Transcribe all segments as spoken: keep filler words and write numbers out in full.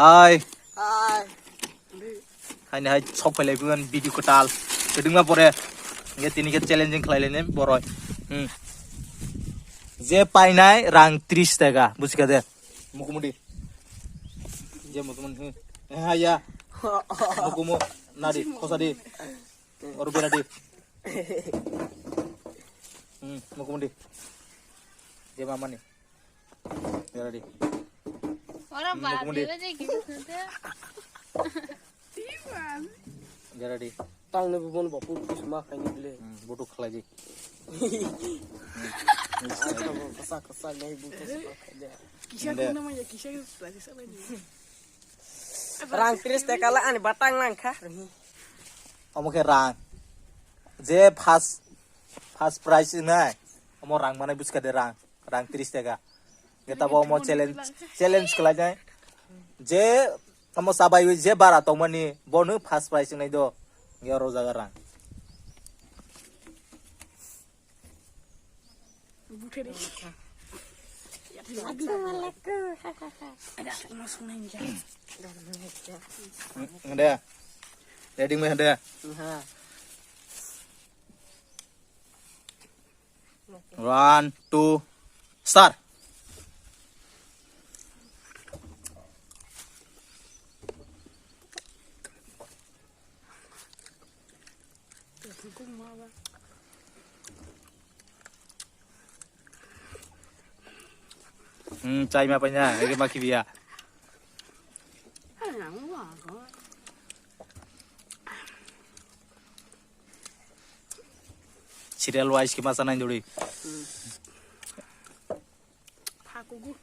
Hai. Hai. Haini hai sok phailai bugan video kwtal. Kedingma pore. Nge tini ke challenging khlai lene boroi. Hmm. Je painai rang tris taka. Busikha de. Mukumundi. Je mukumun. Hmm. Eh, ha ya. Mukumu. Nadi. Khosadi. Oru beradi. Hmm. Mukumundi. Je mamani. Beradi. Ora Hmm, ba, mukundi. Bebe de ki khunde. Beradi. Tang ne bubon ba pur pur ma khai ni bile. Hmm, butu khlai di. Kasa kasa nai butu sama khai de. Kisa Inde. Khunde ma ya, kisa khunde ma ya. Rang tris taka la ani batang lang kha. Omo khe rang. Je first, first prize nai. Omo rang manai busikha de rang. Rang tris taka. Nge tabo omo challenge, challenge khlai nai. Je omo sabai je bara tongmani bono first prize nai do. Nge oro jaga rang. Bukhari. Ada, ada, ada. Ada, ada. Ada. Ready, meh, ada. One, two, start. Hmm, chai ma panya, ege ma kibiya. Serial wise ke masa nai duri. Phakugu.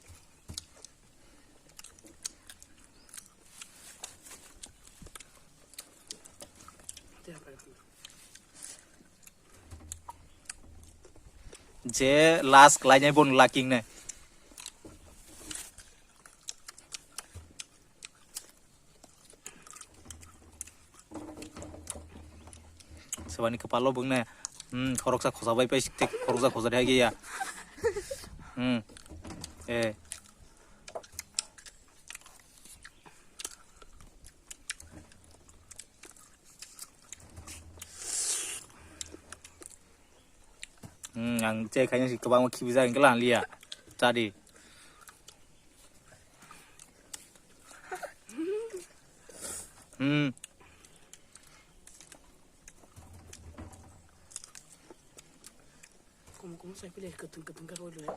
Je last khlainai bon laking nai. Sabani kapalo bwngnai. Hmm, khoroksa khosa bai pai sikte, khoroksa khosa de hagiya. Hmm. Eh. Hmm, ang che khaina si kwbangma khibijak hwnkhe lang liya. Chadi. Hmm. Kum kum sai pile kwtwng kwtwng ka roi le.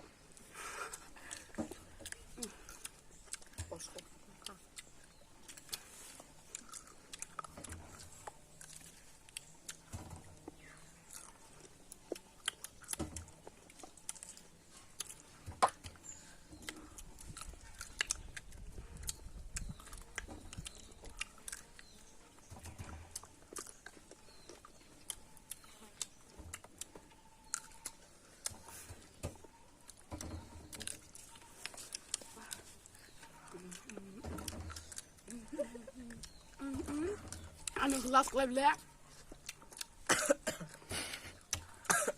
Ano last live le.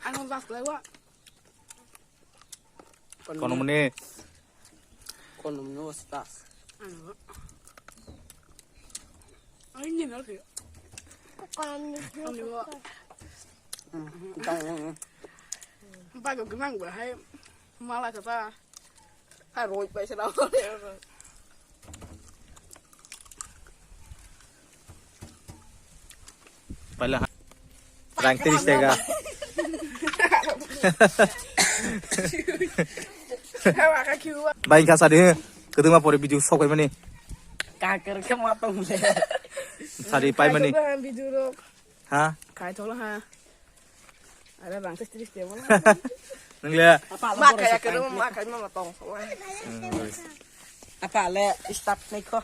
Ano last live wa. Kono muni. Kono muni wasta. Ano. Ay, ni na. Kono muni. Ano. Bago gwnang ba hai. Mala kata. Hai, roi paisa na. Paila ha-, rang tris taka. Bai kha sadi, kwdwma pore video sok pai mani. Kakar khe ma tong le. Sadi pai mani. Video rok. Ha? Kai thola ha. Ada bang tris tris dia mana? Nang le. Ma kaya kero ma kai ma tong. Hmm, wes. Apa le start nai ko.